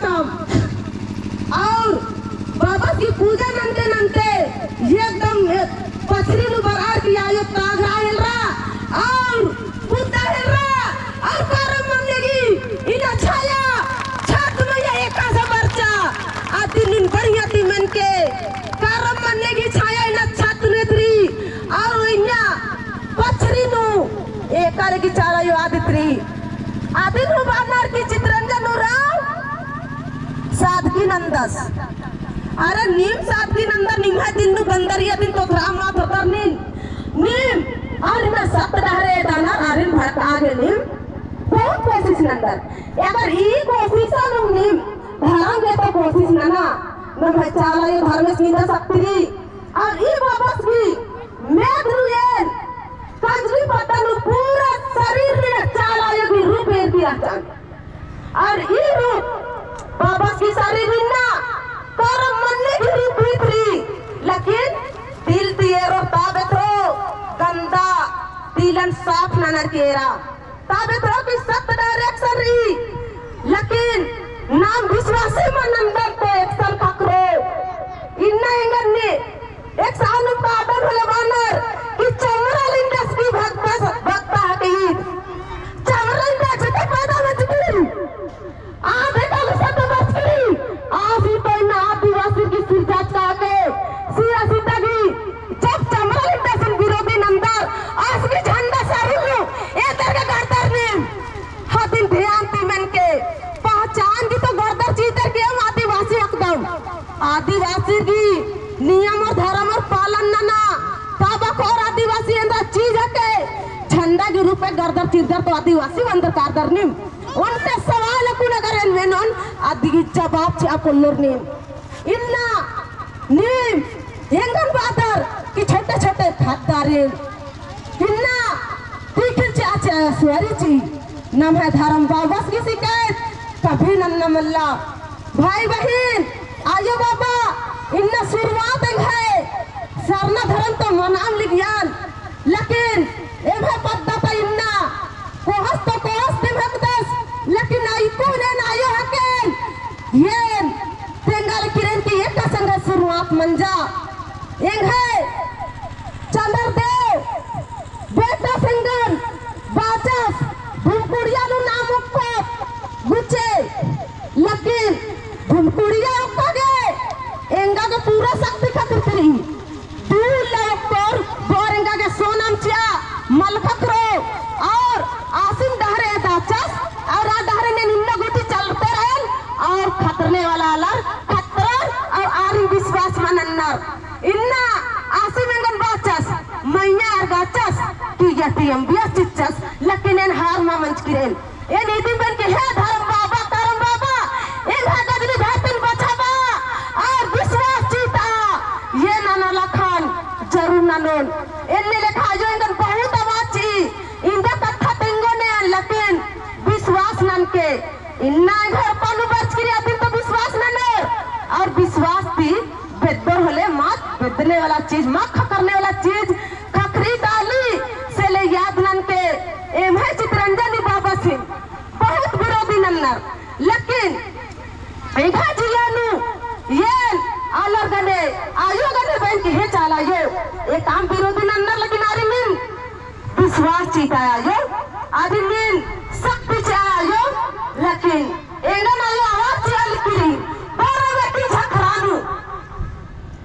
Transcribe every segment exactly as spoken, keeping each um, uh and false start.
और बाबस गही पूजा नन्ते नन्ते एकदम पछरी नू बरअर की आयो तागरा हेलरा और बुद्धा हेलरा और करम मन्ने गही इन्ना छाया छत मइय्याँ एकासे बरचा। अदिन नीन बढ़िया ती मेनके करम मन्ने गही छाया इन्ना छत नू एथरी और इन्ना पछरी नू एका लगी चाला आयो आदितरी। अदिन हूँ बअनर की चितरंजन उराँव सादगी नन्दस। अरे नीम सादगी नन्दर, निम्है दिल नू बन्दर, अदिन तोथरा मात होतर नीन। नीम, और इन्ना सत डहरे एदानर, अरिन भटका गे नीम बहुत कोशिश नन्दर। अगर ई कोशिश नू नीम धरम गे तो कोशिश नना, नम्है चाला आयो धर्मेस निंदा सकती। और ई बाबस गही मेद नू एन कजरी पत्ता नू पूरा शरीर में चाला आयो गही रूप एरकी रहचन। और ई रूप बाबस गही शरीर इन्ना करम मन्ने गही रूप भीतरी, लेकिन दिल ती एरोर ताबे तो गंदा दिलन साफ ननर की एरा। ताबे तो की सत direction रई, लेकिन नाम विश्वासी मनन्दर तो action ख़क्खरो। इन्ना एंगन ने एकसन उत्पादन होले बअनर कि चमरा लिंडस की भक्ता, भक्ता हकी। चमरा लिंडा जते पैदा मचकी। आधे काले सत मचकी। आसी तो इन्ना आदिवासी की सिरजाचका के, सिया सीता की, जब चमरा लिंडा सन विरोधी नन्दर, आस की झंडा सारू एदर के गड़दर नीम। अदिन ध्यान ती मेनके, पहचान की तो गड़दर चिदर की एम आदिवासी एकदम। आदिवासी की नियम और धर्म और पालन नना, तब अख़ोर आदिवासी एन्दरा चीज हके, झंडा की रूपे गड़दर चिदर तो आदिवासी अंदर कारदर नीम। ओन्टे सवाल अक्कुन अगर एन मेनोन, अदिगी जवाब चिआ पोल्लोर नीम। इन्ना नीम एंगन बअदर कि छोटे छोटे ख़द्दारिन इन्ना तीखिल चिआ चिआ सुअरी ची। नम्है धरम बाबस गही शिकायत कभी नन्ना मल्ला। भाई बहिन, आयो बाबा, इन्ना शुरुआत एंग्है सरना धरम तो मनाम लिगियन, लेकिन एम्है पद्दा ता इन्ना कोहस तो कोहस दिम हकदस, लेकिन अइकुन एन आयो हकेन, एन तेंगा लगी एन की एकासे एंग्है शुरुआत मंजा। एंग्है चंद्रदेव बेटा सेंगन बाचस, भूमकुड़िया नू नाम ओक्कोत गुचे, लेकिन भूमकुड़िया ओक्का गे एंगा गे पूरा शक्ति खतरत रई। दूर ले ओक्कोर बओर एंगा गे सोनम चिआ मल ख़क्खरो और आसिन डहरे एदाचस और आ डहरे ने निन्ना गूटी चलते रहेन और खतरने वाला आलर खतरर और आरिन विश्वास मल नन्नर। इन्ना आसिम एंगन बाचस, मइय्याँ आर बाचस कि यती एमबीएस चिच्चस, लेकिन एन हार मल मंजकी रएन। एन इदिम बअन कि हे धरम बाबा, करम बाबा, एंग्है गजनी धरतीन बछाबआ और विश्वास चितआ, एन नना लखन जरूर ननोन। एन्ने लेखा आयो एंगन बहुत आवाज चिई, इन्दा कत्था तेंगोन एन, लेकिन विश्वास ननके। इन्ना एंग्है एड़पा नू बरचकी रई अदिन तो विश्वास ननोर, और विश्वास ती बेद्दोर होले मत, बेद्दने वाला चीज मत, ख़क्खरने वाला चीज ख़क्खरी काली, से ले याद ननके। एम्है चितरंजन बाबासिन बहुत विरोधी नन्नर, लेकिन एंग्है जिया नू एन आलर गने, आयो गने बअन कि हे चाला आयो, एकअम विरोधी नन्नर, लेकिन आरिन नीन विश्वास चिताय आयो, आदिन नीन शक्ति चिआय आयो, लेकिन एंगन आयो आवाज चिआ लगी रई, बरआ बेटी झखरा नू।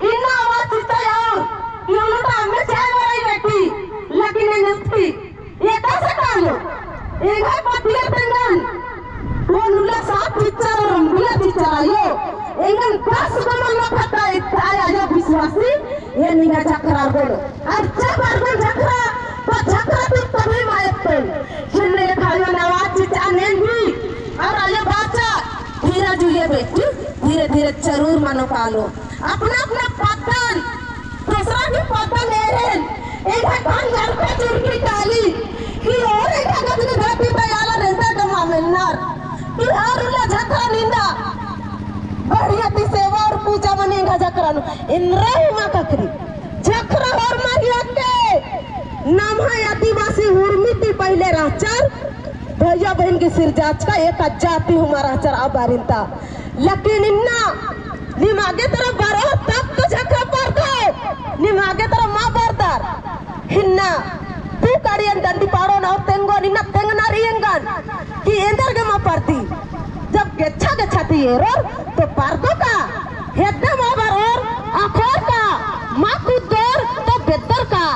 इन्ना आवाज चिताय आयो, कि उल्ला तो अम्मे चिआ बरई बेटी, लेकिन एन उत्ती, एकासे कालो, एंग्है पतिया तेंगन, ओन उल्ला साथ चिच्चर और अम्बिया चिच्चर आयो, एंगन दस गो मल ख़क्खरआ आयो विश्वासी, एन निंगा झखरा अरगोन। और जब अरगोन झखरा, तो झखरा ती तभी मायत तो। जिन्ने खायो नवाज चिच्चा नेन भी। और आयो बाचा, धीरज हुए बेटी, धीरे धीरे जरूर मनो कालो। अपना अपना पद्दन, दूसरा की पद्दन एरेन, एंग्है खान घर पे चुरकी काली, कि और एंग्है गजनी धरती पे आलर एन्देर गमा मेन्नर, कि और उल्ला झखरा निंदा, बढ़िया ती सेवा और पूजा मनी एंग्है झखरा नू, एन्देर हूँ मल ख़क्खरी। झखरा होरमर हिके, नम्है आदिवासी उर्मी ती पहिले रहचर, भैया बहिन गे सिरजाचका एका जाति हूँ मल रहचर आ बारिन ता। लेकिन इन्ना निमा गे तरा बरओर तब तो झखा परदो, निमा गे तरा मा बरदर। इन्ना तू कड़ियन डंडी पाड़ोन और तेंगोन इन्ना तेंगना रई एंगन कि एन्देर गे मा परदी। जब गेच्छा गेच्छा ती एरोर तो परदो का, हेद्दे मा बरओर, अखोर का, मा कुद्दोर तो बेद्दोर का,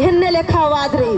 एन्ने लेखा आवाज रई।